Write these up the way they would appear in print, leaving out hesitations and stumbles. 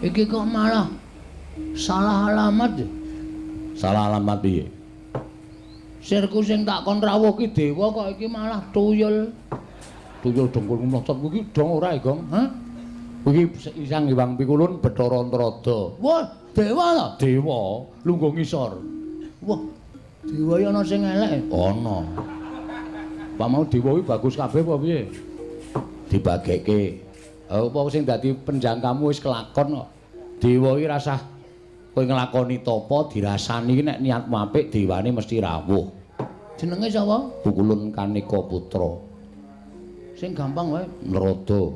Iki kok malah salah alamat ya? Salah alamat piye? Sirku sing tak kon rawuh ki dewa kok iki malah tuyul. Tuyul dengkul mlocot kuwi dong ora, Gong? Hah? Kuwi Sang Hyang Pikulun Bathara Antarada. Wah, dewa to? Dewa, lungguh ngisor. Wah, dewa iki ana sing elek. Ana. Pak mau dewa kuwi bagus kabeh apa piye? Dibagekke. Apa sing dadi penjangkamu wis kelakon kok. Dewa iki rasah kowe nglakoni tapa dirasani iki nek niatmu apik dewane mesti rawuh. Jenenge sapa? Pukulun Kaneka Putra. Sing gampang wae. Narada.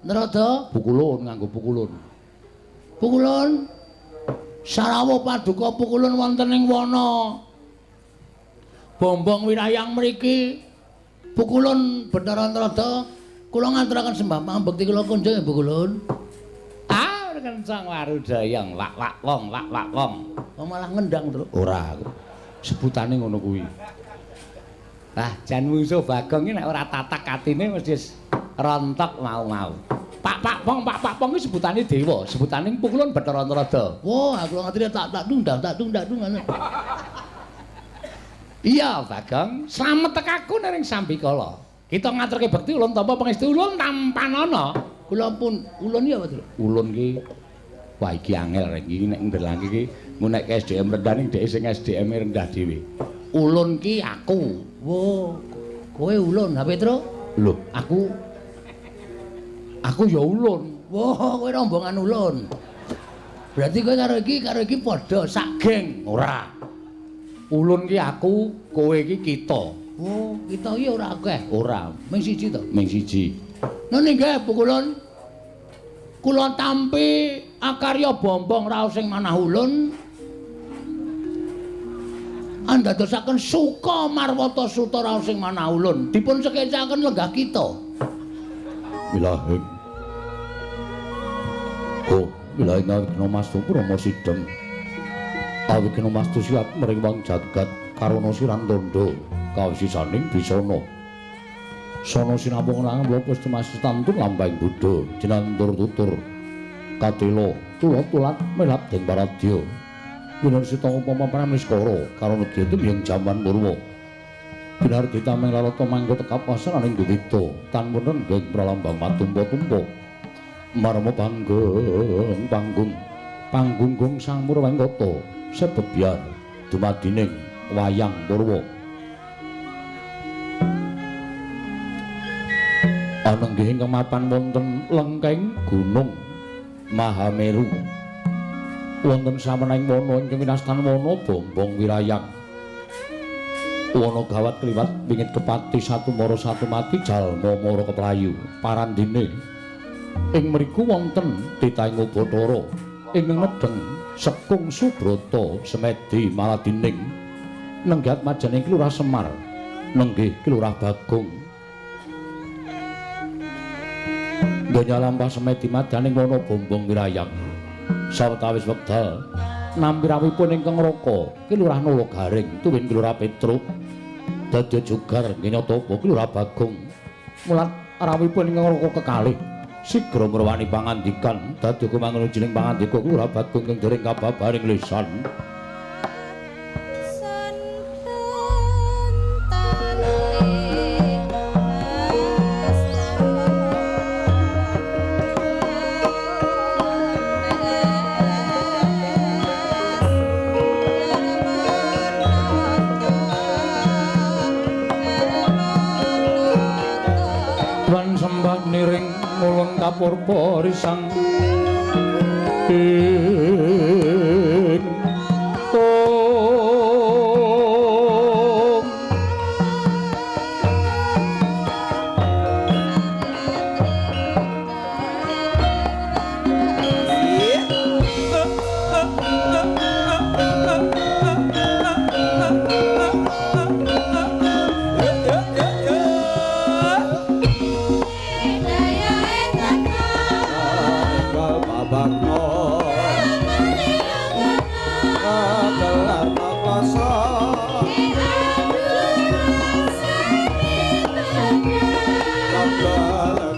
Narada? Pukulun nganggo pukulun. Pukulun. Sarawuh paduka pukulun wonten ing wana Bombong Wirayang mriki. Pukulun Bathara Antarada, kula ngaturaken sembah pambekti kula kunjung ya Pukulun. Ah, kencang warudayang wak-wak wong, wak-wak wong. Oh, malah ngendang, Truk. Ora, sebutane ngono kuwi. Lah, jan mungsuh Bagong iki nek ora tatak atine mesti rontok mau-mau. Pak-pak pong, pak-pak pong iki sebutane dewa, sebutane Pukulun Bathara Antarada. Wah, aku ngerti tak tundang, tak tundang ngono. Iya, Bagong, slamet tekaku ning sambikala. Kita ngaturke bekti ulun tampa pangestu ulun tampanana. Kula pun ulun ya, Pak. Ulun ki wah iki angel rek iki nek ndelangke iki ngunekke SDM rendah ning dhek sing SDM rendah dhewe. Ulun ki aku. Wo, kowe ulun, ha Petro? Lho, aku ya ulun. Wah, kowe rombongan ulun. Berarti kowe karo iki padha sak geng. Ora. Ulun ki aku, kowe iki kita. Oh, kita iki ora akeh. Ora, ming siji to. Ming siji. Nun inggih Pukulun. Kula tampi akarya bombong raos sing manah ulun. Andadosaken suka marwata suta raos sing manah ulun. Dipun sekecaken lenggah kita. Milahing. Oh, milahing awigna mastu Rama Sidem. Awigna mastu siap mring wong jagat karana sirandanda kawisisaning bisana. Sono sinambung lanang mula pusti mastu tantun lampahing Buddha jinandur tutur katela tulat-tulat melap den paradya. Winar sita upama pramniskara karana dietem ing jaman purwa. Binardi tameng lalata mangga tekap wasananing duwita tan wenenggeng pralambang matumpa-tumpa. Marma panggung panggung panggunggung sang Murwengkata sebebyar dumadining wayang purwa. Anenggih ingkang mapan wonten lengkeng gunung Mahameru. Wonten samenaing wana ingkang winastan wana Bombong Wirayang. Wana gawat kliwat wingit kepati satu mara satu mati jalma mara keplayu parandine. Ing mriku wonten titahing Bathara ingkang nedheng Sekung Subrata semedi maladining nenggat majaning Ki Lurah Semar nenggih Ki Lurah Bagong. Donya lampah semedi madaning wana Bombong Wirayang. Sawetawis wekdal nampi rawuhipun ingkang Raka Ki Lurah Nala Garing tuwin Ki Lurah Petruk dadya jugar nginyatapa Ki Lurah Bagong. Mulat rawuhipun ingkang Raka kekalih sigra murwani pangandikan dadya kumangun jeneng pangandika Ki Lurah Bagong ingkang dereng kababaring lisan. Kapurpa risang ing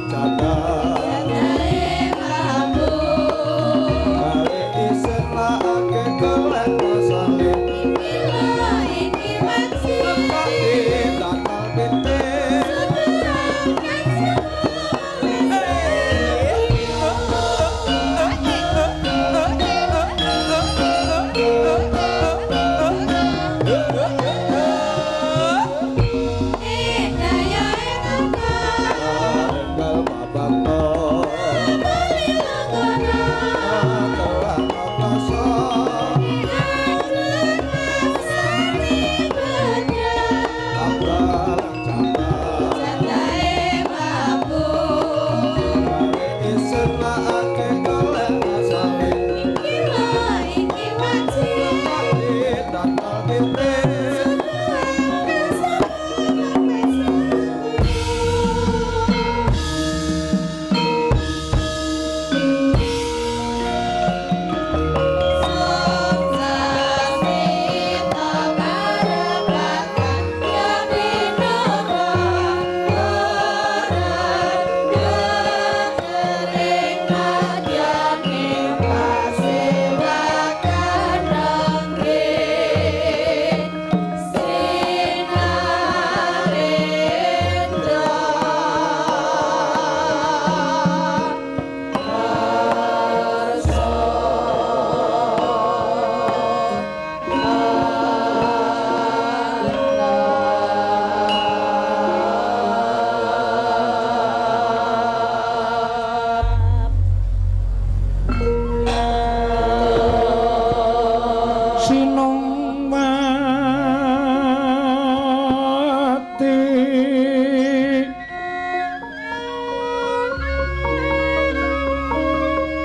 Jada.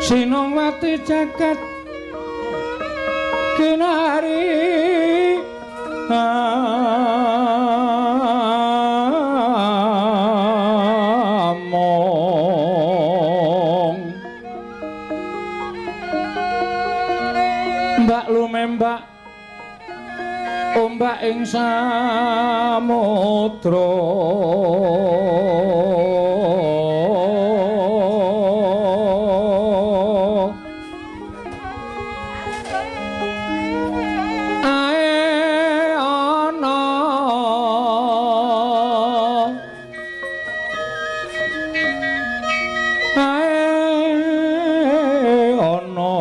Sinongwati jagat kinari among mbak lumembak ombak ing samudra. Ae ana ae ana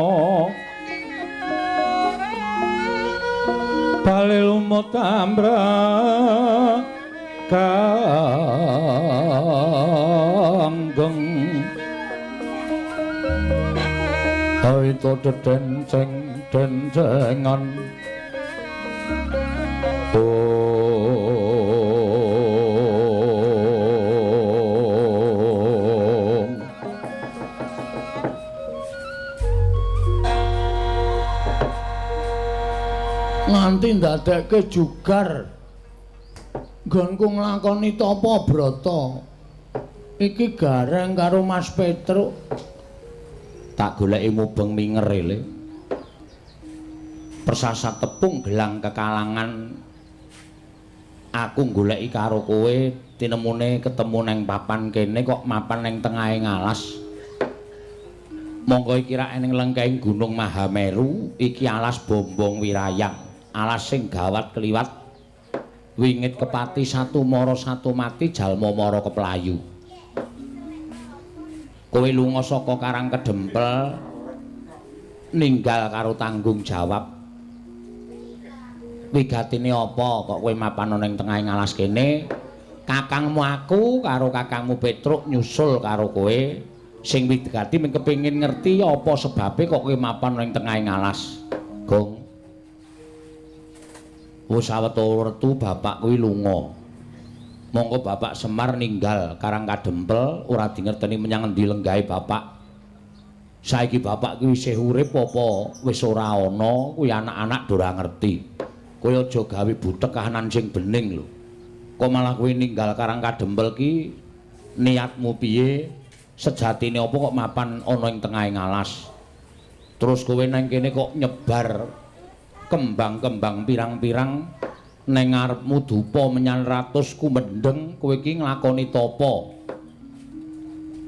bali lumut ambra kanggeng Aito dedenceng dencengan Om. Nganti ndadekke jugar nggonku nglakoni tapa brata. Iki Gareng karo Mas Petruk tak goleki mubeng minger le. Persasat tepung gelang kekalangan aku goleki karo kowe tinemune ketemu neng papan kene kok mapan neng tengahe ngalas. Monggo iki rak ning lengkeng Gunung Mahameru iki alas Bombong Wirayang, alas sing gawat kliwat wingit kepati satu mara satu mati jalma mara keplayu. Kowe lunga saka Karang Kedempel ninggal karo tanggung jawab. Wigatine apa kok kowe mapan ning tengahing alas kene? Kakangmu aku karo kakangmu Petruk nyusul karo kowe. Sing wigati mung kepengin ngerti apa sebabe kok kowe mapan ning tengahing alas. Gong. Wis sawetara wertu bapak kuwi lunga. Monggo bapak Semar ninggal Karang Kadempel ora dingerteni menyang endi lenggahe bapak. Saiki bapak kuwi isih urip apa wis ora ana kuwi anak-anak do ora ngerti. Kowe aja gawe butek kahanan sing bening lho. Kok malah kowe ninggal Karang Kadempel ki niatmu piye? Sejatine apa kok mapan ana ing tengahing alas? Terus kowe nang kene kok nyebar kembang-kembang pirang-pirang neng ngarepmu dupa menyan ratus kumendeng, kowe iki nglakoni tapa?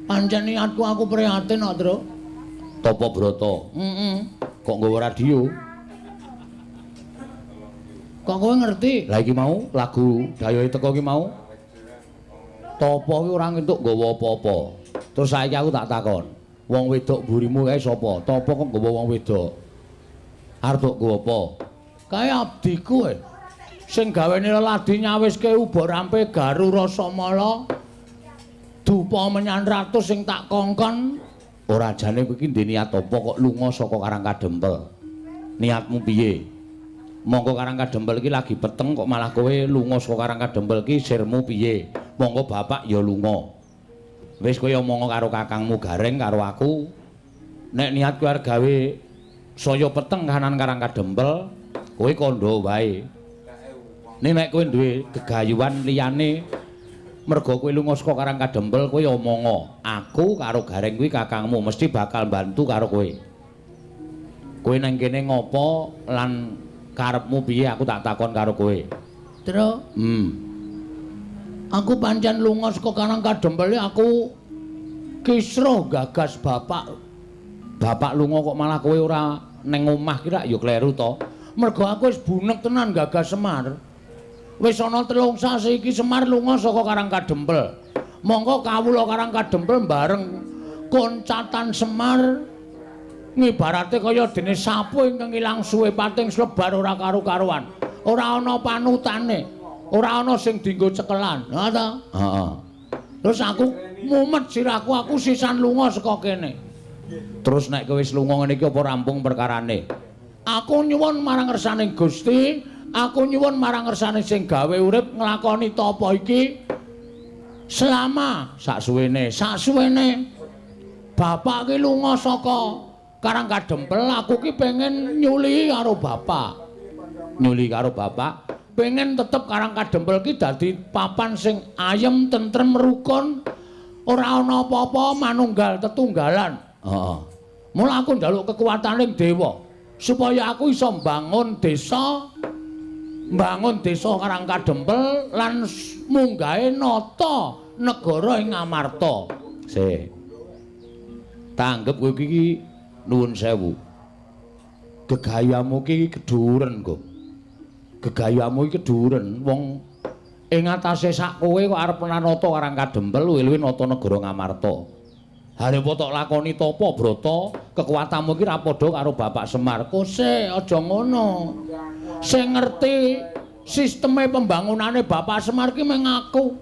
Pancen niatku aku prihatin kok, Truk. Tapa brata? Heeh. Kok nggawa radio? Kok kowe ngerti? Lah iki mau lagu dayohe teko iki mau. Tapa kuwi ora entuk nggawa apa-apa. Terus saiki aku tak takon, wong wedok mburimu kae sapa? Tapa kok nggawa wong wedok? Arep tok nggawa apa? Kae abdiku e. Sing gawene leladi nyawiske uba rampe garu rasamala. Dupa menyan ratus sing tak kongkon. Ora jane kowe iki ndek niat apa kok lunga saka Karang Kadempel? Niatmu piye? Monggo Karang Kadempel iki lagi peteng kok malah kowe lunga saka Karang Kadempel iki sirmu piye? Monggo bapak ya lunga. Wis kowe omong karo kakangmu Gareng karo aku. Nek niat kowe arep gawe saya peteng kahanan Karang Kadempel, kowe kandha wae. Ning nek kowe duwe gegayuhan liyane merga kowe lunga saka Karang Kadempel kowe omonga, aku karo Gareng kuwi kakangmu mesti bakal bantu karo kowe. Kowe nang kene ngopo lan karepmu piye aku tak takon karo kowe. Truk. Aku pancen lunga saka Karang Kadempel aku kisruh gagas bapak. Bapak lunga kok malah kowe ora neng omah ki rak ya kleru to. Mergo aku wis bunek tenan gagas Semar. Wis ana 3 sasi iki Semar lunga saka Karang Kadempel. Monggo kawula Karang Kadempel bareng koncatan Semar ngibarate kaya dene sapu ingkang ilang suwe pating slebar ora karu-karuan. Ora ana panutane, ora ana sing dienggo cekelan. Ha ta? Heeh. Terus aku mumet sirahku, aku sisan lunga saka kene. Terus nek kowe wis lunga ngene iki apa rampung perkarane? Aku nyuwun marang ngersane Gusti, aku nyuwun marang ngersane sing gawe urip nglakoni tapa iki selama sak suwene, sak suwene. Bapak ki lunga saka Karang Kadempel, aku ki pengen nyuli karo bapak. Nyuli karo bapak, pengen tetep Karang Kadempel ki dadi papan sing ayem, tentrem, rukun, ora ana apa-apa, manunggal tetunggalan. Heeh. Mula aku njaluk kekuataning dewa supaya aku iso mbangun desa, mbangun desa Karang Kadempel lan munggahe nata negara ing Ngamarta. Sik. Tanggep kowe iki nuwun sewu. Gegayamu ki keduren, Gong. Gegayamu iki keduren wong ing atase sak kowe kok arep nata Karang Kadempel luwih-luwih nata negara Ngamarta. Harepa tok lakoni tapa brata, kekuatanmu iki ra padha karo Bapak Semar. Kose aja ngono. Sing ngerti sisteme pembangunane Bapak Semar ki mung aku.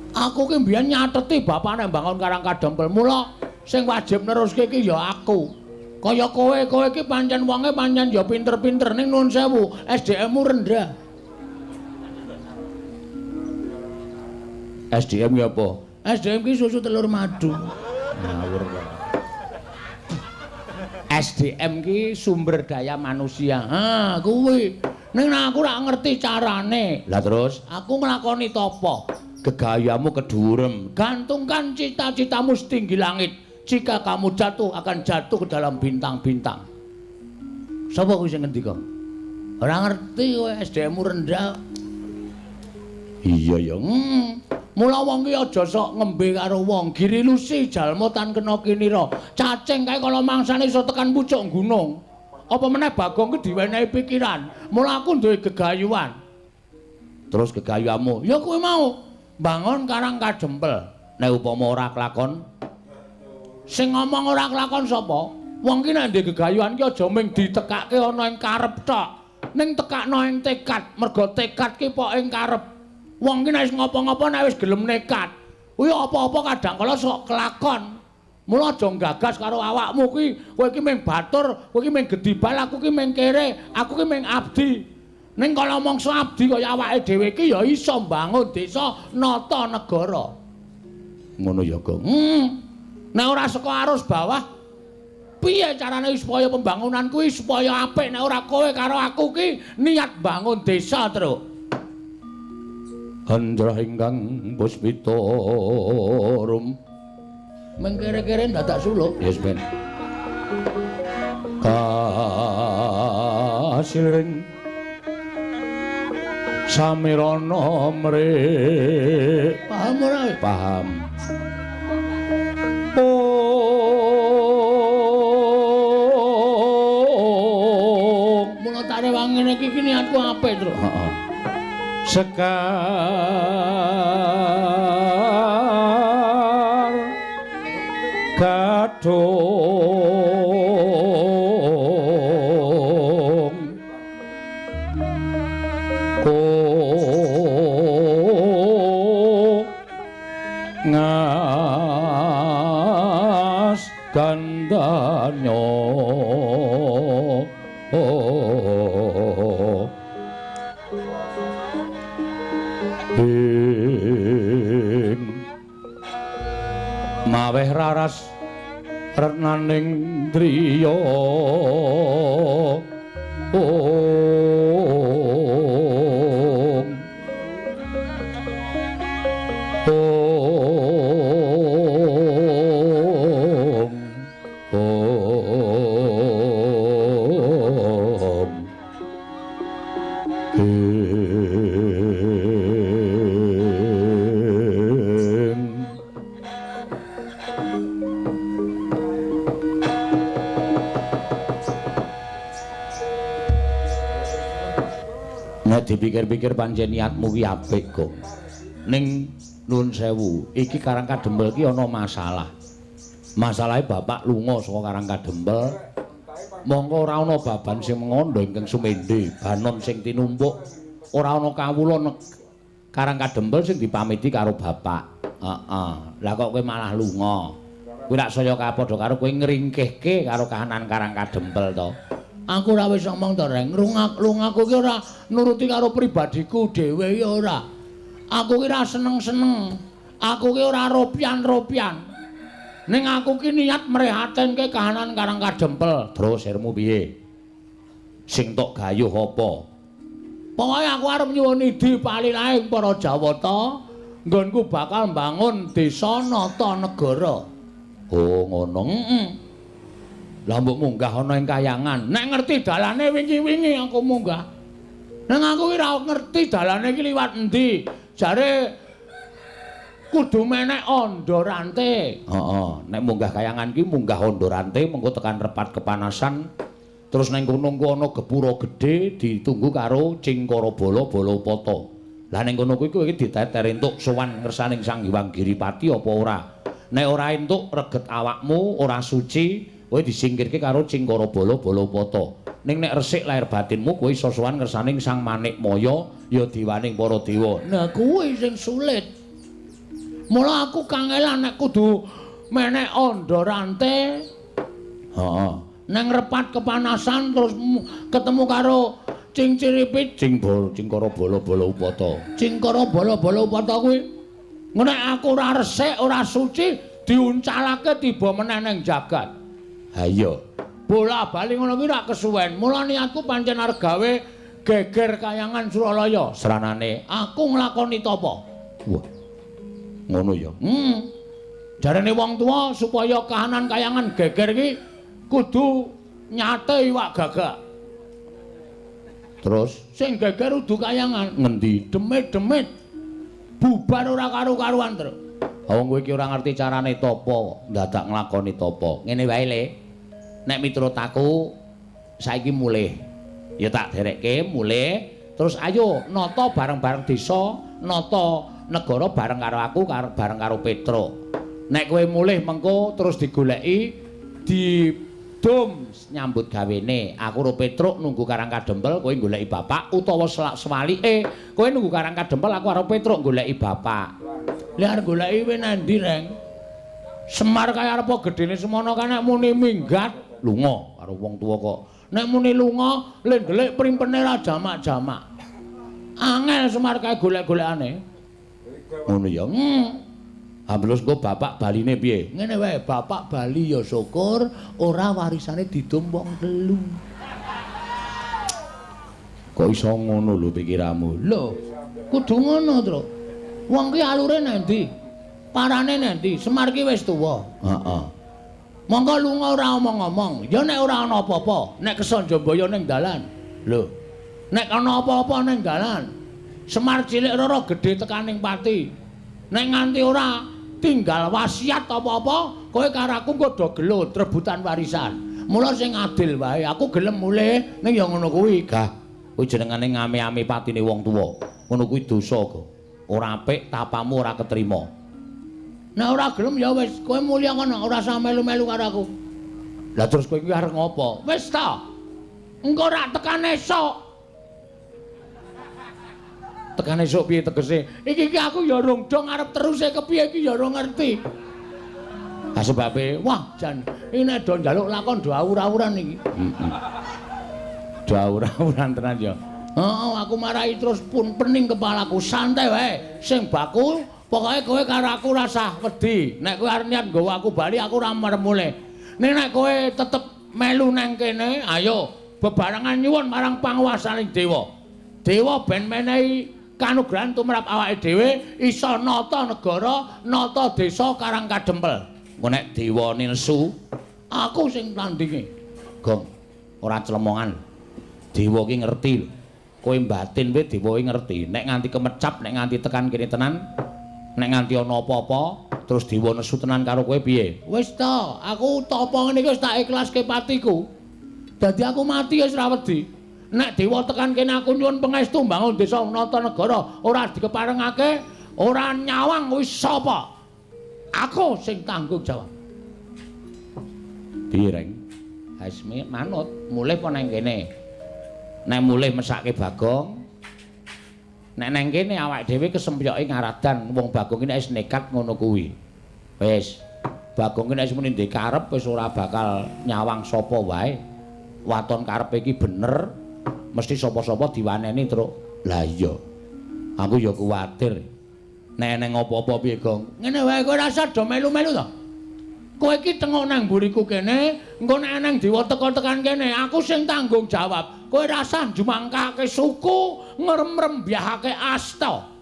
Aku ki mbiyen nyateti bapakne mbangun Karang Kadempel. Mula sing wajib neruske ki ya aku. Kaya kowe, kowe ki pancen wonge pancen ya pinter-pinter ning nuwun sewu, SDM-mu rendah. SDM ki apa? SDM ki susu telur madu. Ngawur kok. SDM ki sumber daya manusia. Ha, kuwi. Ning aku ora ngerti carane. Lah terus aku nglakoni tapa? Gegayamu kedurem. Gantungkan cita-citamu setinggi langit. Jika kamu jatuh akan jatuh ke dalam bintang-bintang. Sapa kuwi sing ngendika? Ora ngerti kowe, SDM-mu rendah. Iya ya. Mula wong ki aja sok ngembe karo wong. Giri lusi jalma tan kena kinira. Cacing kae kala mangsane iso tekan pucuk gunung. Apa meneh Bagong ki diwenehi pikiran. Mula aku duwe gegayuhan. Terus gegayuhanmu? Ya kuwi mau. Bangun Karang Kadempel. Nek upama ora kelakon, sing ngomong ora kelakon sapa? Wong ki nek ndek gegayuhan ki aja mung ditekake ana ing karep tok. Ning tekakno ing tekad, mergo tekad ki pok ing karep. Wong ki nek wis ngopo-ngopo nek wis gelem nekat, kuwi apa-apa kadang kala sok kelakon. Mula aja nggagas karo awakmu kuwi, kowe iki mung batur, kowe iki mung gedibal, aku ki mung kere, aku ki mung abdi. Ning kala mangsa abdi kaya awake dhewe iki ya iso mbangun desa, nata negara. Ngono ya, Gong. Nek ora saka arus bawah, piye carane supaya pembangunan kuwi supaya apik nek ora kowe karo aku ki niat bangun desa, Truk. Hendra ingkang puspita rum. Mengkere-kere dadak suluk. Yes, ben. Kasiring samirana mrih. Paham ora? Paham. Mula tak rewangi ngene iki niatku apik, Truk. Heeh. Sekar gadhung ko ngas gandanyo ing maweh raras retnaning driya ong ong ong Nek dipikir-pikir pancen niatmu ki apik kok. Ning nuwun sewu, iki Karang Kadempel ki ana masalah. Masalahe bapak lunga saka Karang Kadempel, mongko ora ana baban sing mengandha ingkang sumende, banon sing tinumpuk, ora ana kawula Karang Kadempel sing dipamiti karo bapak. Heeh. Lah kok kowe malah lunga? Kowe rak saya kapadha karo kowe ngringkehke karo kahanan Karang Kadempel to. Aku ora wis ngomong to, Reng. Lungaku ki ora nuruti karo pribadiku dhewe ya ora. Aku ki ora seneng-seneng. Aku ki ora ropian-ropian. Ning aku ki niat mrehatenke kahanan Karang Kadempel. Terus sirmu piye? Sing tok gayuh apa? Pokoke aku arep nyuwun idi palilahing para Jawata, nggonku bakal mbangun desa nata negara. Oh, ngono. Heeh. Lah mbok munggah ana ing kayangan. Nek ngerti dalane wingi-wingi aku munggah. Nang aku ki ora ngerti dalane iki liwat endi. Jare kudu menek andha rante. Heeh, nek munggah kayangan ki munggah andha rante mengko tekan repat kepanasan. Terus nang kono engko ana gepura gedhe ditunggu karo Cingkara Bala Balapata. Lah ning kono kuwi kowe iki diteter entuk sowan ngersaning Sang Hyang Giripati apa ora? Nek ora entuk reget awakmu ora suci, kowe disingkirke karo Cingkara Bala Balapata. Ning nek resik lahir batinmu kowe iso sowan ngersaning Sang Manikmaya ya diwaning para dewa. Nah kuwi sing sulit. Mula aku kangelan nek kudu menek andha rante. Heeh. Nang repat kepanasan terus ketemu karo Cingciripit, Cingkara Bala Balapata. Cingkara Bala Balapata kuwi. Nek aku ora resik, ora suci, diuncalake tiba meneh ning jagat. Ha iya. Bola-bali ngono kuwi ora kesuwen. Mula niatku pancen arep gawe geger kayangan Suralaya. Sranane aku nglakoni tapa. Wah. Ngono ya. Jarene wong tuwa supaya kahanan kayangan geger iki kudu nyate iwak gagak. Terus sing geger udu kayangan ngendi? Demit-demit. Bubar ora karu-karuan, Tru. Wong kowe iki ora ngerti carane tapa, ndadak nglakoni tapa. Ngene wae, Le. Nek miturut aku saiki mulih. Ya tak derekke mulih, terus ayo nata bareng-bareng desa, nata negara bareng karo aku, bareng karo Petruk. Nek kowe mulih mengko terus digoleki didum nyambut gawene. Aku karo Petruk nunggu Karang Kadempel, kowe goleki bapak utawa sewalike kowe nunggu Karang Kadempel, aku karo Petruk goleki bapak. Lah arep goleki kowe nang ndi, Reng? Semar kaya arep gedene semono kan nek muni minggat lunga karo wong tuwa kok. Nek muni lunga le ndelik primpene ra jamak-jamak. Angel Semar kae golek-golekane. Ngono ya. Terus engko bapak baline piye? Ngene wae, bapak bali ya syukur ora warisane didum wong telu. Kok iso ngono lho pikiranmu? Lho, kudu ngono, Tru. Wong ki alure nang ndi? Parane nang ndi? Semar ki wis tuwa. Heeh. Monggo lunga ora omong-omong. Ya nek ora ana apa-apa, nek kesanjambaya ning dalan. Lho. Nek ana apa-apa ning dalan, Semar cilik rara gedhe tekaning pati. Nek nganti ora tinggal wasiat apa-apa, kowe karo aku engko do gelut rebutan warisan. Mula sing adil wae, aku gelem mulih ning ya ngono kuwi. Gah, kuwi jenengane ngame-ame patine wong tuwa. Ngono kuwi dosa kok. Ora apik, tapamu ora ketrima. Nek ora gelem ya wis, kowe mulya kono, ora usah melu-melu karo aku. Lah terus kowe iki arep ngopo? Wis ta. Engko rak tekan esuk. Tekan esuk piye tegese? Iki iki aku ya rong dong arep teruse kepiye iki ya ora ngerti. Ha sebabe, wah jan, iki nek do njaluk lakon do awur-awuran iki. Heeh. Do awur-awuran tenan ya. Heeh, aku marahi terus pun pening kepalaku, santai wae. Sing baku pokoke kowe karo aku ora usah wedi. Nek kowe arep niat nggawa aku bali aku ora merem mulih. Ning nek kowe tetep melu nang kene, ayo bebarengan nyuwun marang panguwasaning dewa. Dewa ben menehi kanugrahan tumrap awake dhewe iso nata negara, nata desa Karang Kadempel. Engko nek dewa nesu, aku sing tandinge. Gong, ora clemongan. Dewa ki ngerti lho. Kowe mbatin kowe dewa ki ngerti. Nek nganti kemecap, nek nganti tekan kene tenan, nek nganti ana apa-apa, terus dewa nesu tenan karo kowe piye? Wis ta, aku tapa ngene iki wis tak ikhlaske patiku. Dadi aku mati wis ora wedi. Nek dewa tekan kene aku nyuwun pangestu mbangun desa nata negara, ora dikeparengake, ora nyawang wis sapa? Aku sing tanggung jawab. Piye, Reng? Wis manut, mulih apa nang kene? Nek mulih mesake Bagong. Nek nang kene awake dhewe kesempyoke ngaradan wong Bagong iki nek wis nekat ngono kuwi. Wis, Bagong iki nek wis muni ndek karep wis ora bakal nyawang sapa wae. Waton karepe iki bener, mesti sapa-sapa diwaneni, Truk. Lah iya. Aku ya kuwatir. Nek eneng apa-apa piye, Gong? Ngene wae kowe ora usah do melu-melu to. Kowe iki tengok nang mburiku kene, engko nek nang dewa teka tekan kene, aku sing tanggung jawab. Kowe rasah njumangkake suku, ngrem-rembyahake asta.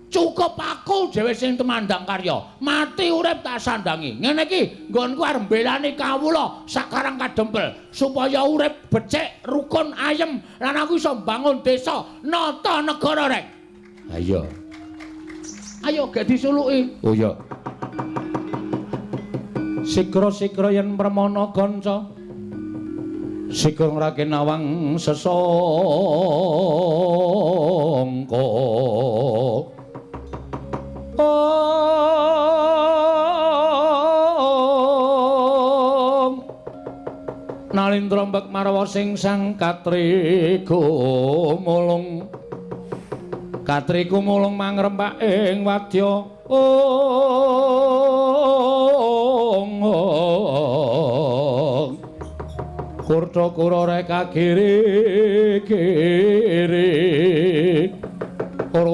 Cukup aku dhewe sing tumandang karya. Mati urip tak sandangi. Ngene iki nggonku arep mbelani kawula sakarang kadempel supaya urip becik, rukun, ayem lan aku iso mbangun desa, nata negara rek. Ha iya. Ayo gek disuluki. Oh iya. Sikra-sikra yen permana kanca sikra ngrake nawang sesangka. Om Nalindra mbek marwa sing sang katri gumulung katri gumulung mangrempak ing wadya. Kurta kura reka kiri kiri ora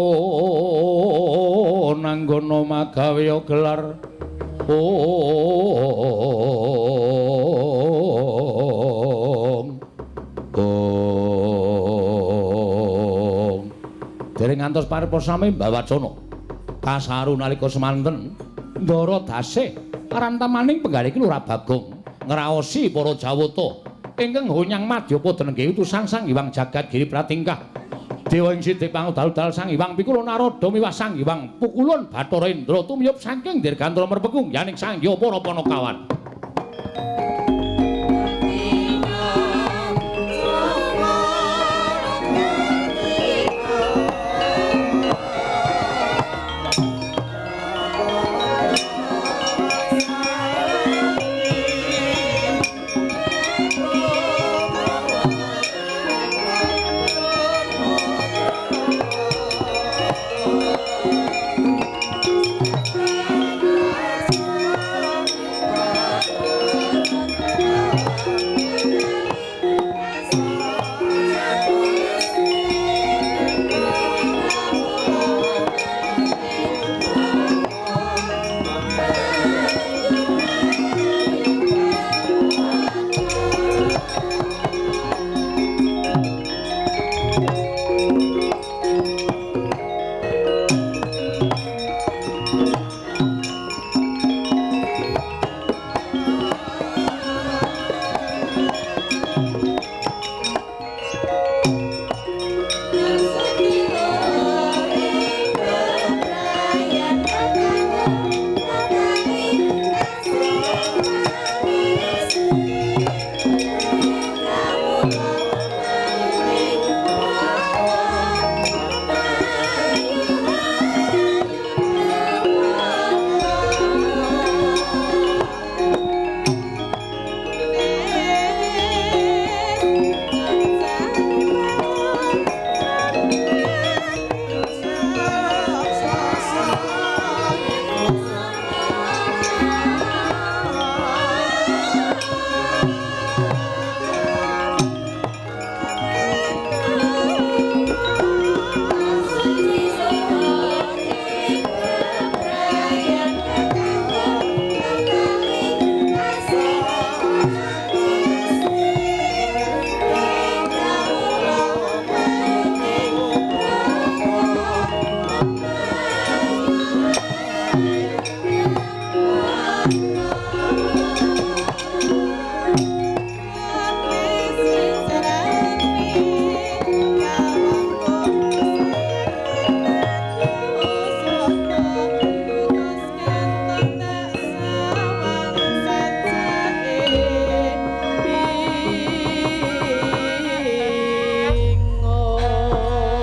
nanggono magawe gelar. Om Om Dereng ngantos paripurna sami mbawacana kasaru nalika semanten ndara dasih rantamaning penggalih Lurah Bagong ngraosi para jawata ingkang honyang madyapada nengge utusan Sang Hyang Jagat Giri Pratingkah dewa ing sidik pangudal-udal Sang Hyang Pikula Narada miwah Sang Hyang Pukulun Bathara Indra tumiyup saking dirgantara merpekung yaning Sang Hyang para panakawan.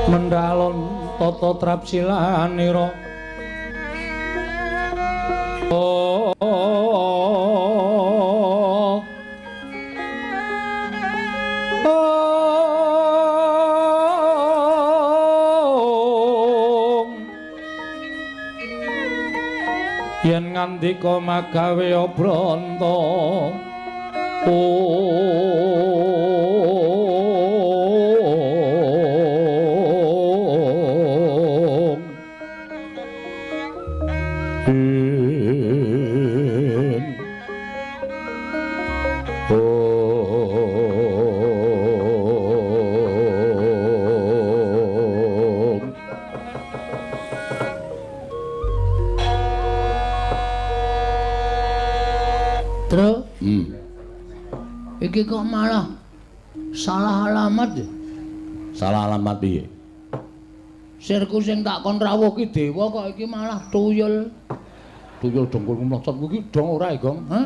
Mendalon tata trapsilanira. Yen ngandika magawe branta. Om. Tru? Iki kok malah salah alamat ya? Salah alamat piye? Sirku sing tak kon rawuh ki dewa kok iki malah tuyul. Tuyul dengkul mlocot kuwi dong ora, Gong? Hah?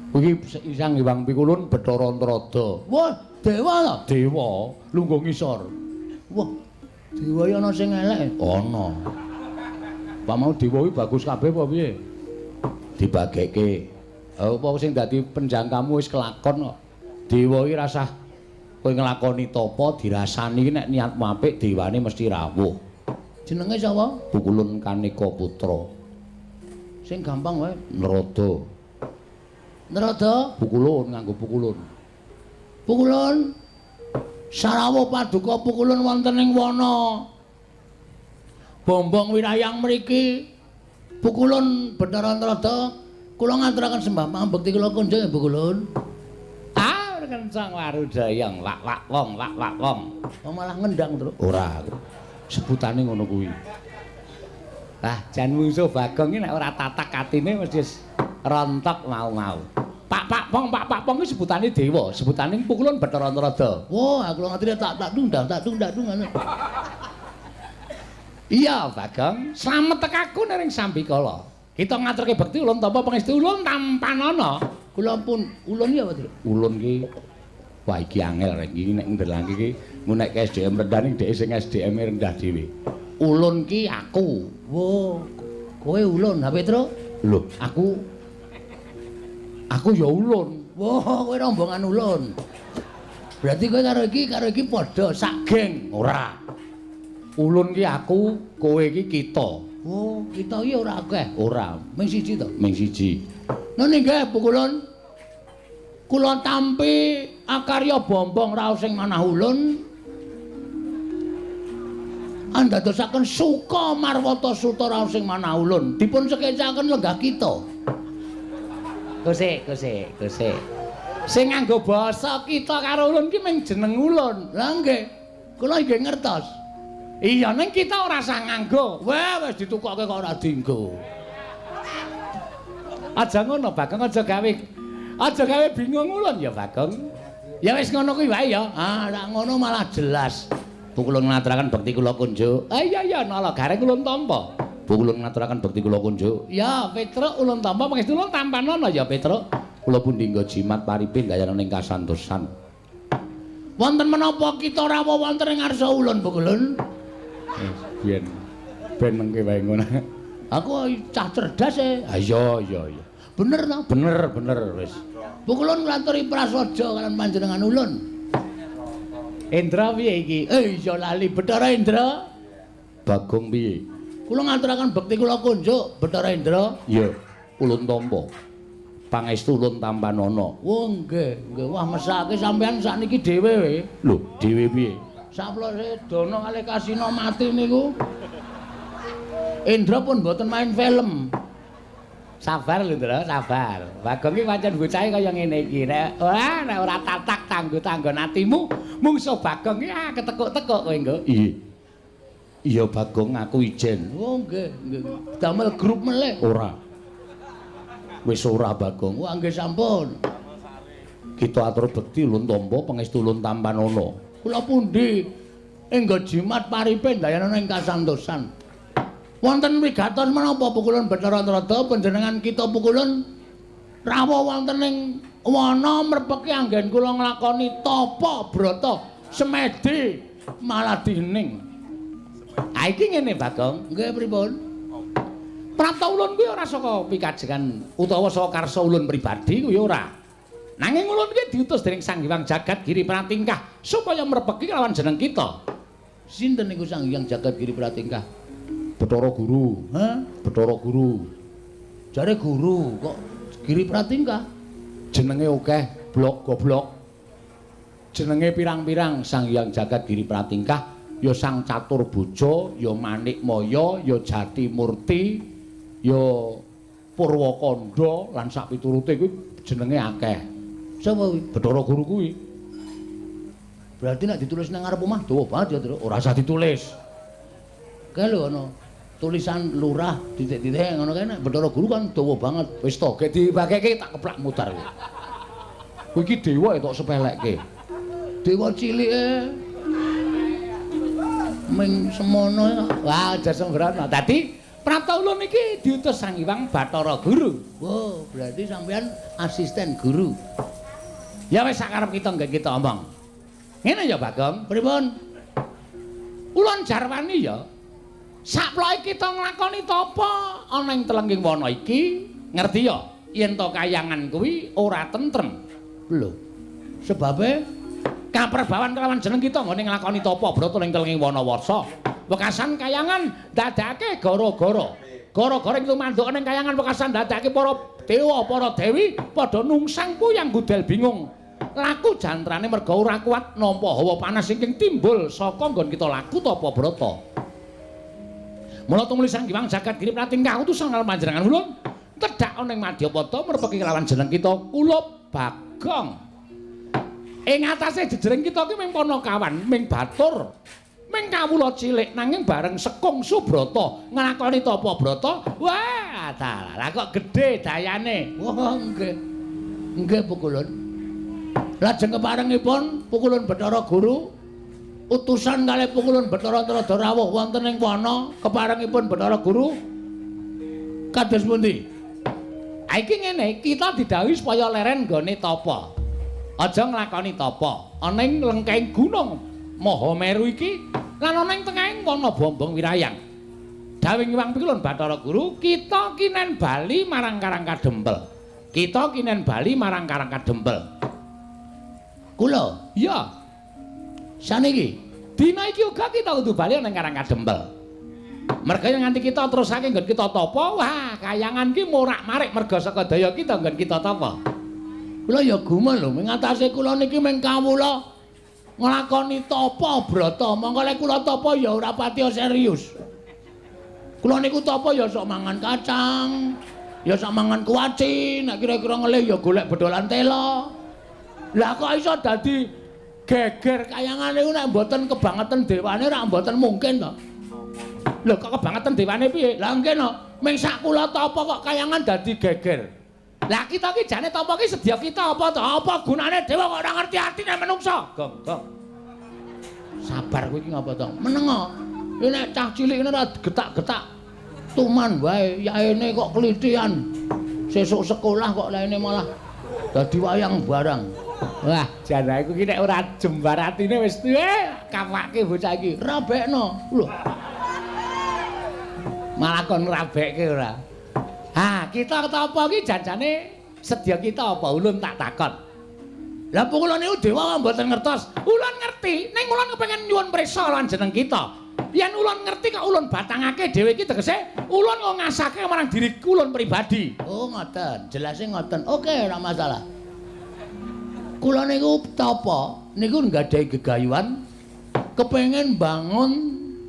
Kuwi Sang Hyang Pikulun Bathara Antarada. Wah, dewa to? Dewa, lungguh ngisor. Wah, dewa iki ana sing elek. Ana. Pak mau dewa kuwi bagus kabeh apa piye? Dibageke. Apa sing dadi penjangkamu wis kelakon kok. Dewa iki rasah kowe nglakoni tapa dirasani iki nek niatmu apik dewane mesti rawuh. Jenenge sapa? Pukulun Kaneka Putra. Sing gampang wae. Narada. Narada? Pukulun nganggo pukulun. Pukulun. Sarawuh paduka pukulun wonten ing wana Bombong wirayang mriki. Pukulun Bathara Antarada, kula ngaturaken sembah pambekti kula kunjung ya Pukulun. Ah, kencang warudayang wak wak wong wak wak wong. Oh, malah ngendang, Tru. Ora. Sebutane ngono kuwi. Lah, jan mungsuh Bagong iki nek ora tatak atine mesti rontok mau-mau. Pak pak pong pak pak pong iki sebutane dewa, sebutane Pukulun Bathara Antarada. Wah, aku ngerti tak tak dundang tak dundang ngono. Iya, Bagong, slamet tekaku ning sambikala. Kita ngaturke bekti ulun tampa pangestu ulun tampanana. Kula pun ulun ya, Pak. Ulun ki wah iki angel rek iki nek ndelangke iki ngunekke SDM rendah ning dhek sing SDM rendah dhewe. Ulun ki aku. Wah, kowe ulun, ha Petro? Lho, aku ya ulun. Wah, kowe rombongan ulun. Berarti kowe karo iki padha sak geng. Ora. Ulun ki aku, kowe iki kita. Oh, kita iki ora akeh. Ora, ming siji to. Ming siji. Nun inggih Pukulun. Kula tampi akarya bombong raos sing manah ulun. Andadosaken suka marwata suta raos sing manah ulun. Dipun sekecaken lenggah kita. Gosek, gosek, gosek. Sing nganggo basa kita karo ulun ki ming jeneng ulun. Lah nggih. Kula nggih ngertos. Iya, ning kita ora usah nganggo. Wah, wis ditukokke kok ora dienggo. Aja ngono, Bagong, aja gawe bingung ulun ya, Bagong. Ya wis ngono kuwi wae ya. Ah, nek ngono malah jelas. Pukulun ngaturaken bekti kula kunjuk. Ah iya iya, nala gareng ulun tampa. Pukulun ngaturaken bekti kula kunjuk. Ya, Petruk ulun tampa pangestu ulun tampanana ya, Petruk. Kula pundi nggo jimat paripe ndayana ing kasantosan. Wonten menapa kita rawuh wonten ing ngarsa ulun, Pukulun? Biyen ben mengke wae ngono. Aku cah cerdas e. Ah iya iya iya. Bener to? Bener bener wis. Pukulun nglaturi prasaja kalian panjenengan ulun. Indra piye iki? Iya lali Bathara Indra. Bagong piye? Kula ngaturaken bekti kula kunjuk Bathara Indra. Iya, ulun tampa. Pangestu ulun tampanana. Oh nggih, nggih. Wah mesake sampean sakniki dhewe we. Lho, dhewe piye? Saplose Dono kalih Kasino mati niku. Indra pun mboten main film. Sabar lho, Ndra, sabar. Bagong iki pancen bocahe kaya ngene iki. Nek ora nek ora tatak tanggo-tanggon atimu, mungsuh Bagong iki ah ketekuk-tekuk kowe nggo. Iya. Iya Bagong aku ijen. Oh nggih, nggih. Damel grup melih. Ora. Wis ora Bagong. Wah nggih sampun. Kita atur bekti ulun tampa pangestu ulun tampanana. Kula pundi enggo jimat paripe ndayana ing kasantosan. Wonten wigatos menapa Pukulun Bathara Antarada panjenengan kita Pukulun rawuh wonten ing wana mrepeki anggen kula nglakoni tapa brata semedi malah dining. Ah iki ngene Bagong. Nggih pripun? Prapta ulun kuwi ora saka pikajengan utawa saka karsa ulun pribadi kuwi ora. Nanging ulun kuwi diutus dening Sang Hyang Jagat Giri Pratingkah supaya mrepeki lawan jeneng kita. Sinten niku Sang Hyang Jagat Giri Pratingkah? Bathara Guru. Hah? Bathara Guru. Jare guru kok Giri Pratingkah? Jenenge akeh, blok goblok. Jenenge pirang-pirang Sang Hyang Jagat Giri Pratingkah ya Sang Catur Bojo, ya Manik Maya, ya Jati Murti, ya Purwakanda lan sak piturute kuwi jenenge akeh. Sapa kuwi? Bathara Guru kuwi. Berarti nek ditulis nang ngarep omah dawa banget ya, Tru. Ora usah ditulis. Kae lho ana Tulisan lurah titik-titik ngono kae nek Bathara Guru kan dawa banget. Wis to, gek dibageke tak keplak mudar kowe. Kowe iki dewa tok sepelekke. Dewa cilike ming semono. Wah, aja sembrono. Dadi prapta ulun iki diutus Sang Hyang Bathara Guru. Wow, berarti sampean asisten guru. Ya wis sakarep kita nggih kita omong. Ngene ya, Bagong. Pripun? Ulun jarwani ya. Saploke kita nglakoni tapa ana ing telengging wana iki, ngerti ya? Yen to kayangan kuwi ora tentrem. Lho. Sebabe kaperbawan kelawan jeneng kita nggone nglakoni tapa brata ing telengging wana warsa. Wekasan kayangan dadake gara-gara. Gara-gara ing tumanduk ning kayangan wekasan dadake para dewa, para dewi padha nungsang puyang gudel bingung. Laku jantrane merga ora kuat nampa hawa panas ingkang timbul saka nggon kita laku tapa brata. Mula tumuli Sang Hyang Jagat Giri Pratingkah utusan karo panjenengan ulun tedhak ana ing Madyapada merpeki kelawan jeneng kita Kulup Bagong. Ing atase jejering kita ki ming panakawan, ming batur, ming kawula cilik nanging bareng sekung subrata nglakoni tapa brata, wah dalah kok gedhe dayane. Wah, nggih. Nggih Pukulun. Lajeng keparengipun Pukulun Bathara Guru utusan kalih Pukulun Bathara Trada rawuh wonten ing wana keparengipun Bathara Guru kados pundi? Ha iki ngene, kita didhawuhi supaya leren nggone tapa. Aja nglakoni tapa ana ing lengkeng gunung Mahameru iki lan ana ing tengahing wana Bombong Wirayang. Dawuh Hyang Pikulun Bathara Guru, kita kinen bali marang Karang Kadempel. Kita kinen bali marang Karang Kadempel. Kula? Iya. Saniki dina iki uga kita kudu bali nang Karang Kadempel. Merga yen nganti kita terusake nggon kita tapa, wah kayangan ki morak-marik merga saka daya kita nggon kita tapa. Kula ya gumun lho, ming atase kula niki ming kawula nglakoni tapa brata. Mongko lek kula tapa ya ora patiya serius. Kula niku tapa ya sok mangan kacang, ya sok mangan kuaci, nek kira-kira ngelih ya golek bedolan tela. Lah kok iso dadi geger kayangan niku nek mboten kebangetan dewane ora mboten mungkin to. Lho kok kebangetan dewane piye? Lah nggih no, ming sak kula tapa kok kayangan dadi geger. Lah kita ki jane tapa ki sedya kita apa to? Apa gunane dewa kok ora ngerti atine menungsa? Gong, gong. Sabar kowe iki ngapa to? Menengo. Iki nek cah cilik ngene ora getak-getak. Tuman wae, yaene kok klithian. Sesuk sekolah kok laine malah dadi wayang barang. Wah, jan aku ki nek ora jembar atine wis tuwe kapake bocah iki. Rabekno. Lho. Malah kon rabekke ora. Ha, kita tapa ki janjane sedya kita apa ulun tak takon. Lah kula niku dewa mboten ngertos. Ulun ngerti, ning ulun kepengin nyuwun prisa lan jeneng kita. Yen ulun ngerti kok ulun batangake dhewe iki tegese ulun kok ngasake marang diri ulun pribadi. Oh, ngoten. Jelase ngoten. Oke, ora masalah. Kula niku tapa niku nggadahi gegayuhan kepengin bangun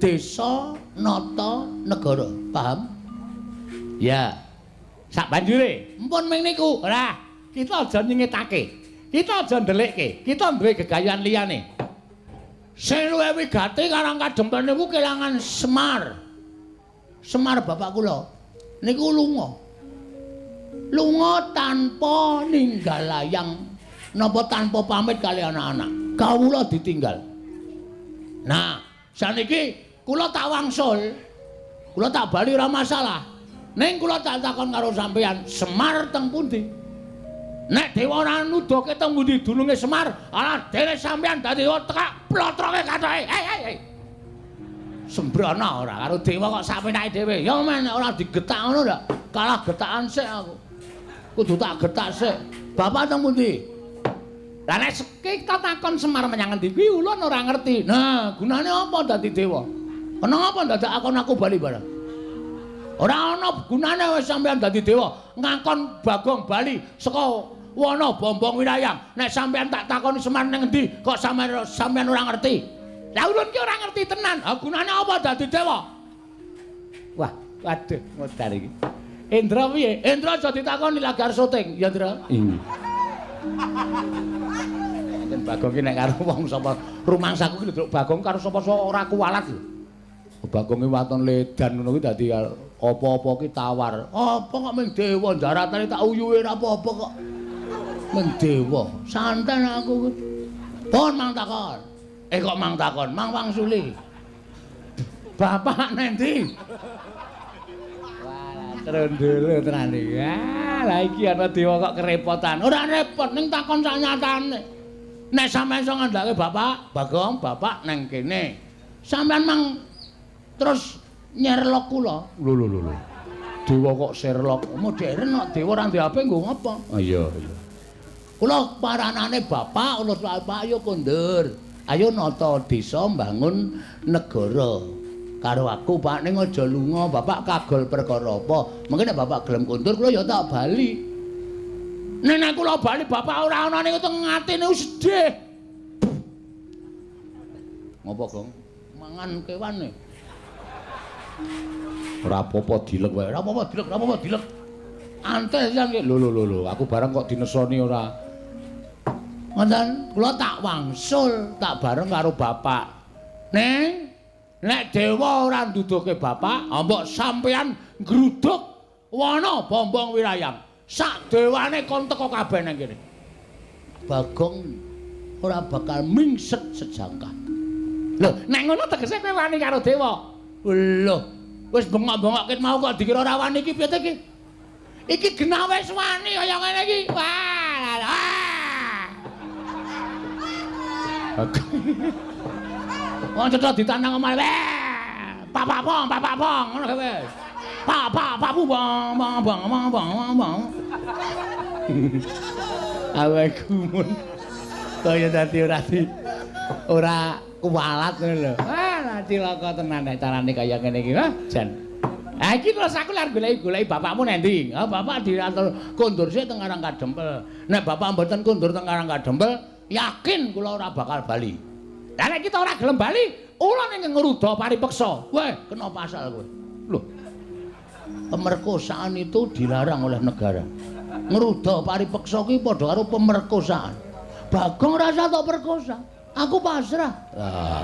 desa nata negara. Paham? Ya. Sak banjure, mpun ming niku. Ora, kita aja nyingetake. Kita aja ndelikke. Kita duwe gegayuhan liyane. Sing luwih wigati Karang Kadempel niku kelangan Semar. Semar bapak kula niku lunga. Lunga tanpa ninggal layang napa tanpa pamit kali anak-anak. Kawula ditinggal. Nah, saniki kula tak wangsul. Kula tak bali ora masalah. Ning kula tak takon karo sampeyan, Semar teng pundi? Nek dewa ora nuduhke teng pundi dununge Semar, ala dene sampeyan dadi dewa tekak plotroke kathoke. Hei hei hei. Sembrono ora karo dewa kok sakpenake dhewe. Ya men nek ora digetak ngono ndak kalah getakan sik aku. Kudu tak getak sik. Bapak teng pundi? Lah nek kita takon Semar menyang endi kuwi ulun ora ngerti. Nah, gunane apa dadi dewa? Kenapa ndadak akon aku bali barang? Ora ana gunane wis sampeyan dadi dewa, ngakon Bagong bali saka wana Bombong Wirayang. Nek sampeyan tak takoni Semar ning endi, kok sampeyan ora ngerti? Lah ulun ki ora ngerti tenan. Ha gunane apa dadi dewa? Wah, waduh modar iki. Indra piye? Indra aja ditakoni lagi arep syuting, ya Indra. Iya. Yen Bagong ki nek karo wong sapa rumangsaku ki lho Bagong karo sapa-sapa ora kuwalat lho. Bagonge waton ledan ngono kuwi dadi apa-apa ki tawar. Apa kok ming dewa daratane tak uyuhe ora apa-apa kok. Ming dewa. Santen aku. Pun mang takon. Kok mang takon, mang wangsuli. Bapak nendi? Wah, trondolo tenan iki. Ah, lah iki ana dewa kok kerepotan. Ora repot ning takon sak nyatane. Nek sampeyan iso ngandhake bapak, Bagong, bapak nang kene. Sampeyan mang terus nyerlok kula. Lho lho lho lho. Dewa kok Sherlock. Modern kok dewa ora duwe HP nggo ngapa? Ah iya iya. Kula paranane bapak, ulus bapak ayo kondur. Ayo nata desa mbangun negara. Karo aku Pak ning aja lunga, bapak kagol perkara apa? Mengke nek bapak gelem kondur kula ya tak bali. Nek nek kula bali bapak ora ana niku teng atine sedih. Ngopo, Gong? Mangan kewane. Ora apa-apa dilek wae. Ora apa-apa dilek, ora apa-apa dilek. Antes sisan ki. Lho lho lho lho, aku bareng kok dinesoni ora. Ngoten, kula tak wangsul, tak bareng karo bapak. Neng, nek dewa ora nduduhke bapak, mbok sampeyan nggruduk wana Bombong Wirayang. Sak dewane kon teko kabeh nang kene. Bagong ora bakal mingset sejangkah. Lho, nek ngono tegese kowe wani karo dewa. Lho, wis bengok-bengok ket mau kok dikira ora wani iki piye iki? Iki genah wis wani kaya ngene iki. Wah. Wong cetha ditandang omah. Pak pong, pak pong, ngono kae wis. Pak pak pak bu bang bang bang bang bang bang. Awake gumun. Kaya dadi ora di ora kuwalat ngono lho. Wah, cilaka tenan nek carane kaya ngene iki. Wah, jan. Ha iki terus aku lar goleki-goleki bapakmu nang ndi? Ha bapak diatur kondur sik teng Karang Kadempel. Nek bapak mboten kondur teng Karang Kadempel, yakin kula ora bakal bali. Lah nek kita ora gelem bali, ula ning ngruda paripeksa. Weh, kena pasal kowe. Lho. Pemerkosaan itu dilarang oleh negara. Ngruda paripeksa kuwi padha karo pemerkosaan. Bagong rasa tok perkosa. Aku pasrah. Ah.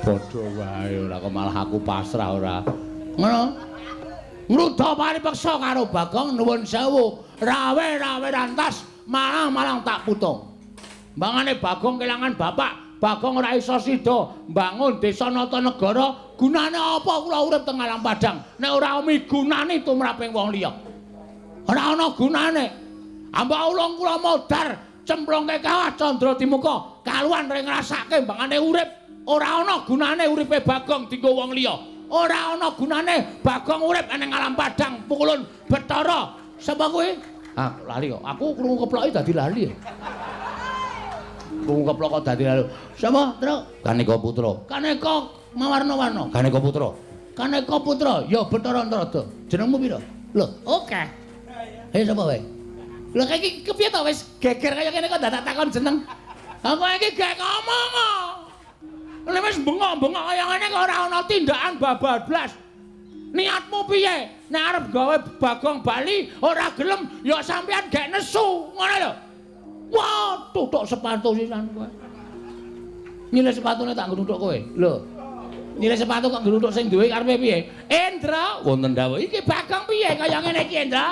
Padha wae ora kok malah aku pasrah ora. Ngono. Ngruda paripeksa karo Bagong nuwun sewu. Rawe-rawe rantas, malang-malang tak putung. Mbangane Bagong kelangan bapak, Bagong ora iso sida mbangun desa nata negara. Gunane apa kula urip teng alam padang nek ora migunani tumraping wong liya? Ora ana gunane. Ambak ulung kula modar cemplungke kawah candra dimuka, kaluan ring ngrasake mbangane urip. Ora ana gunane uripe Bagong dienggo wong liya. Ora ana gunane Bagong urip ning alam padang pukulun Bathara. Sapa kuwi? Ah, lali kok. Aku krungu keploki dadi lali. Krungu keplok kok dadi lali. Sapa, Truk? Kaneka Putra. Kaneka mawarna-warna. Kaneka Putra. Kaneka Putra, ya Bathara Antarada. Jenengmu pira? Lho, oke. Hei sapa wae? Lho iki kepiye to wis geger kaya kene kok dadak takon jeneng. Aku iki gek ngomong kok. Lha wis bengok-bengok kaya ngene kok ora ana tindakan babablas. Niatmu piye? Nek arep gawe Bagong bali ora gelem ya sampean gek nesu, ngono lho. Wah, tutuk sepatu sisan kowe. Nyilih sepatune tak nggo nuthuk kowe. Lho. Nyilih sepatu kok nggo nuthuk sing duwe karepe piye? Endra, wonten dawuh. Iki Bagong piye kaya ngene iki, Endra?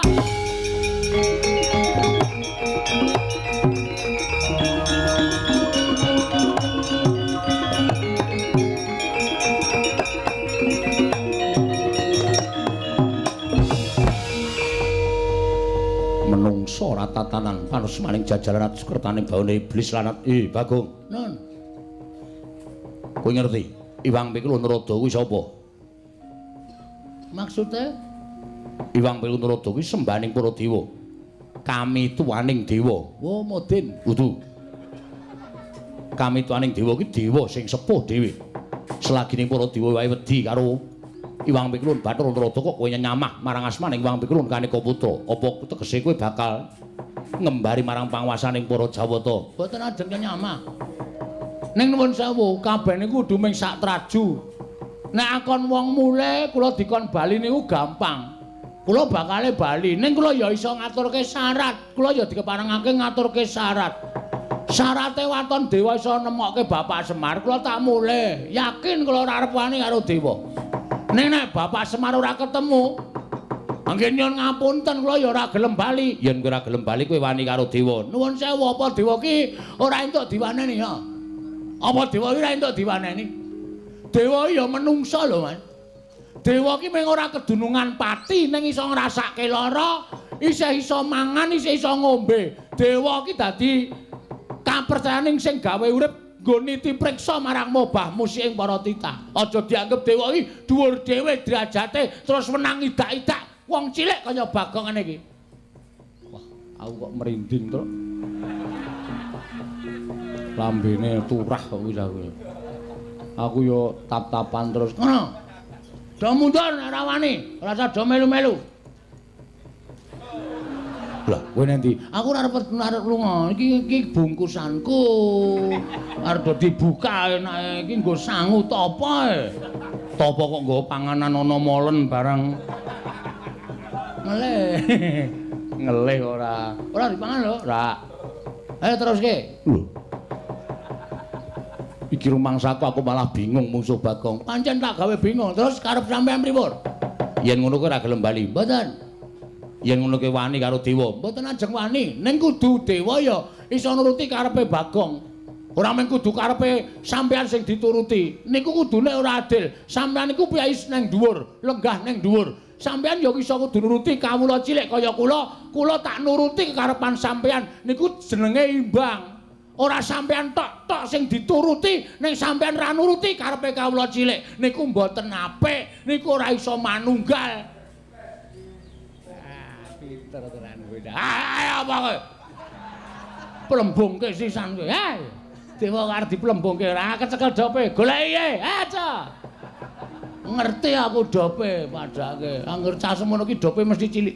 Menungso ora tatanan panus maning jajaran sukertane baune iblis lanat. Bagong. Nun. Kowe ngerti Iwang Pikul Narada kuwi sapa? Maksude? Iwang Pikul Narada kuwi sembahaning para dewa. Kami tuaning dewa. Oh, modin. Kudu. Kami tuaning dewa kuwi dewa sing sepuh dhewe. Selagining para dewa wae wedi karo Iwang Pikulun Bathara Narada kok kowe nyamah marang asmaning Iwang Pikulun Kaneka Putra. Apa tegese kowe bakal ngembari marang panguwasaning para Jawata? Mboten ajeng nyamah. Ning nuwun sewu, kabeh niku kudu ming sak traju. Nek akon wong mule kula dikon bali niku gampang. Kula bakale bali, ning kula ya iso ngaturke syarat. Kula ya dikeparengake ngaturke syarat. Syarate waton dewa iso nemokke Bapak Semar, kula tak mulih. Yakin kula ora arep wani karo dewa. Ning nek Bapak Semar ora ketemu, anggen nyuwun ngapunten kula ya ora gelem bali. Yen kowe ora gelem bali kowe wani karo dewa. Nuwun sewu, apa dewa ki ora entuk diwaneni ya? Apa dewa ki ora entuk diwaneni? Dewa ya menungsa lho, Mas. Dewa ki mung ora kedunungan pati ning iso ngrasake lara, isih iso mangan, isih iso ngombe. Dewa ki dadi kapercayaning sing gawe urip nggo niti priksa marang mobah musik ing para titah. Aja dianggep dewa iki dhuwur dhewe derajate terus wenang idak-idak wong cilik kaya Bagong ngene iki. Wah, aku kok merinding, Truk. Lambene turah kok wis aku. Aku yo tap-tapan terus. Ngono. Do mundur nek ora wani, ora usah do melu-melu. Lah, kowe nanti, aku ora arep lunga. Iki iki bungkusanku. Arep do dibuka enake iki nggo sangu tapa e. Tapa kok nggo panganan ana molen barang. Ngelih. Ngelih ora. Ora dipangan lho, ora. Ayo teruske. Lho. Iki rumangsaku aku malah bingung mungsuh Bagong. Pancen tak gawe bingung. Terus karep sampean pripun? Yen ngono kowe ora gelem bali. Mboten. Yen ngono kowe wani karo dewa. Mboten ajeng wani. Ning kudu dewa ya iso nuruti karepe Bagong. Ora mung kudu karepe sampean sing dituruti. Niku kudune ora adil. Sampean niku piyai nang dhuwur, lenggah nang dhuwur. Sampean ya iso kudu nuruti kawula cilik kaya kula. Kula tak nuruti kekarepan sampean. Niku jenenge imbang. Ora sampean tok-tok sing dituruti, ning sampean ra nuruti karepe kawula cilik. Niku mboten apik, niku ora iso manunggal. Ah, pinter tenan kowe. Ayo apa kowe? Plembungke sisan kowe. Hei. Dewa arep diplembungke ora kecekel dope. Goleki e. Aja. Ngerti aku dope padake. Angger cah semono ki dope mesti cilik.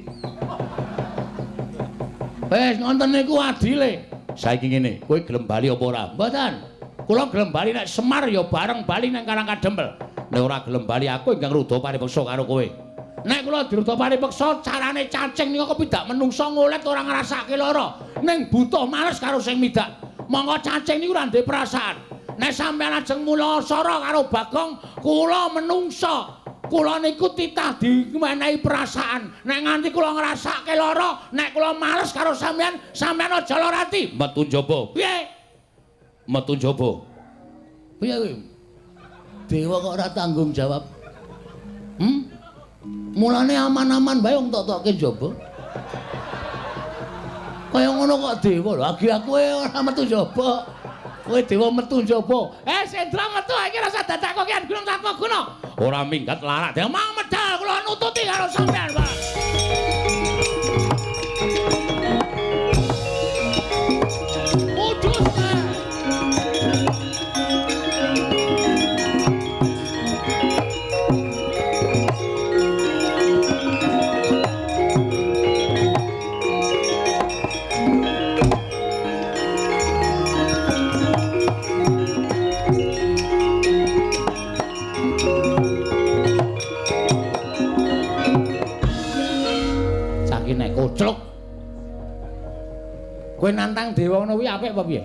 Wis ngonten niku adile. Saiki ngene, kowe gelem bali apa ora? Mboten. Kula gelem bali nek Semar ya bareng bali nang Karang Kadempel. Nek ora gelem bali aku ingkang rudha paripeksa karo kowe. Nek kula dirudha paripeksa carane cacing niku kepidak menungsa ngolet ora ngrasake lara. Ning butuh males karo sing midak. Monggo cacing niku ora ndek perasaan. Nek sampeyan ajeng mula sara karo Bagong, kula menungsa. Kula niku titah dimenehi perasaan. Nek nganti kula ngrasake lara, nek kula males karo sampeyan, sampeyan aja lara ati. Metu njaba. Piye? Metu njaba. Piye kuwi? Dewa kok ora tanggung jawab. Hmm? Mulane aman-aman wae wong tok-tokke njaba. Kaya ngono kok dewa lho, agi aku ora metu njaba. Kowe dewa metu njaba. Eh, Sendra metu iki rasa dadak kok kian gunung tanpa guna. Ora minggat larak. Dewa mau medal kula nututi karo sampean, Pak. Mudhus. Koclok. Kowe nantang dewa ngono kuwi apik apa piye?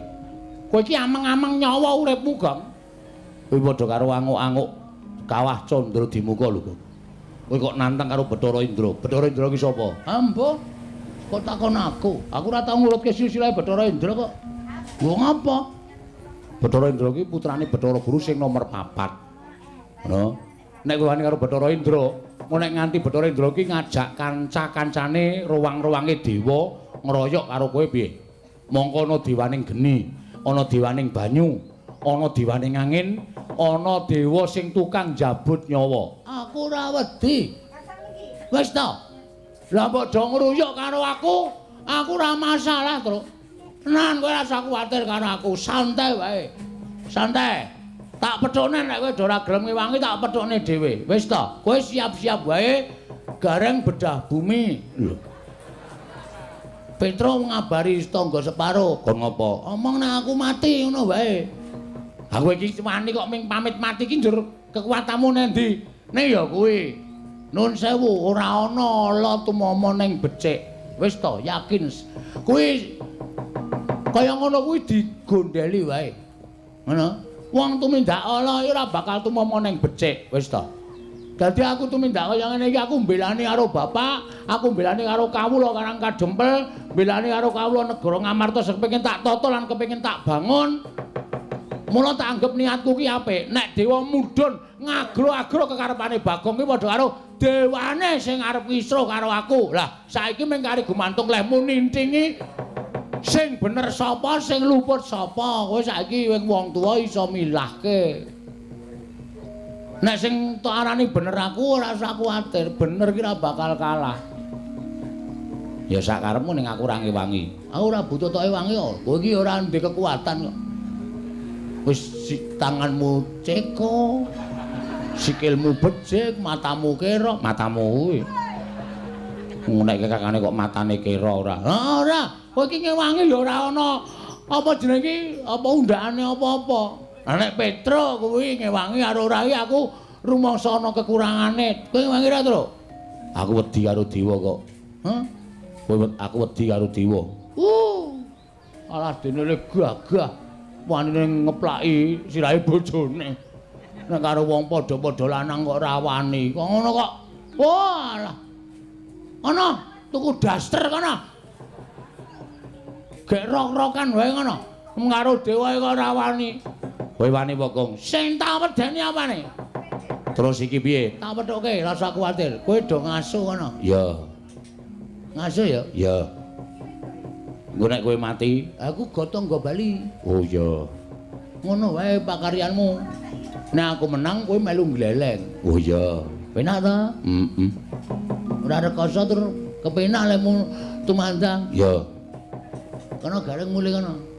Kowe iki ameng-ameng nyawa uripmu, Gong. Kowe padha karo anguk-anguk kawah Candra Dimuka lho, Gong. Kowe kok nantang karo Bathara Indra. Bathara Indra ki sapa? Ambo. Kok takon aku? Aku ora tau ngurutke silsilah Bathara Indra kok. Lho ngapa? Bathara Indra ki putrane Bathara Guru sing nomor 4. Ngono. Nek kowe wani karo Bathara Indra, nek nganti Bathara Indra ki ngajak kanca-kancane ruwang-ruwange dewa ngroyok karo kowe piye? Mongko ana dewaning geni, ana dewaning banyu, ana dewaning angin, ana dewa sing tukang njabut nyawa. Aku ora wedi. Wis ta. Lah mbok do ngruyuk karo aku, aku ora masalah, Truk. Tenan kowe ora usah kuwatir karo aku, santai wae. Santai. Tak pethukne nek kowe ora gelem ngewangi tak pethukne dhewe. Wis ta, kowe siap-siap wae gareng bedah bumi. Lho. Petro ngabari tangga separo, kon ngopo? Omong nek aku mati ngono wae. Aku iki wani kok ming pamit mati iki njur kekuatanmu nang ndi? Nek ya kuwi. Nun sewu ora ana ala tumama ning becik. Wis ta, yakin. Kuwi Kaya ngono kuwi digondeli wae. Ngono. Wong tumindak ala ora bakal tumama ning becik, wis ta. Dadi aku tumindak kaya ngene iki aku mbelani karo bapak, aku mbelani karo kawula Karang Kadempel, mbelani karo kawula negara Ngamarta sing kepengin tak tata lan kepengin tak bangun. Mula tak anggap niatku ki apik. Nek dewa mudhun ngagro-agro kekarepane Bagong ki padha karo dewane sing arep ngisro karo aku. Lah, saiki mung kari gumantung lehmu nintingi sing bener sapa, sing luput sapa. Kowe saiki wing wong tuwa iso milahke. Nek sing tok arani bener aku ora usah kuwatir, bener ki ora bakal kalah. Ya sak karepmu ning aku ora ngewangi. Aku ora butuh tok ewangi kok. Kowe iki ora ndek kekuatan kok. Wis tanganmu ceko, sikilmu becik, matamu kera, matamu kuwi. Nek kakane kok matane kera ora. Ha ora, kowe iki ngewangi ya ora ana apa jenenge iki, apa undakane apa-apa. Lah nek Petro kuwi ngewangi karo ora iki aku rumangsa ana kekurangane. Kowe ngewangi ora, Tru? Aku wedi karo dewa kok. Hah? Kowe aku wedi karo dewa. Alah dene le gagah. Wanine ngeplaki sirahe bojone. Nek karo wong padha-padha lanang kok ora wani. Kok ngono kok. Walah. Ana tuku daster kono. Gek rok-rokan wae ngono. Karo dewa kok ora wani. Kowe wani apa, Kong? Sing tak wedeni apane? Terus iki piye? Tak pethuke, rasa kuwatir. Kowe do ngaso kono. Ya. Ngaso ya? Ya. Engko nek kowe mati, aku gotong nggo bali. Oh iya. Ngono wae pakaryanmu. Nek aku menang kowe melu gleleng. Oh iya. Penak ta? Heeh. Ora rekoso tur kepenak lemu tumandang. Ya. Kono gareng mulih kono.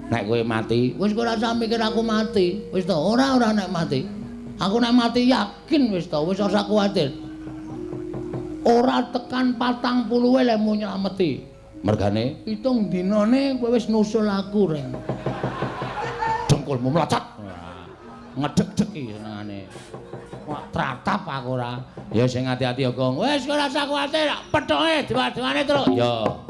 Nek kowe mati, wis ora usah mikir aku mati. Wis to, ora nek mati. Aku nek mati yakin wis to, wis ora usah kuwatir. Ora tekan 40 lemu nylameti. Mergane 7 dinane kowe wis nusul aku, Reng. Dengkulmu mlocot. Ngedeg-deg iki senengane. Wah, tratap aku ora. Ya sing ati-ati ya, Gong. Wis ora usah kuwatir, pethoke dewa-dewane terus. Ya.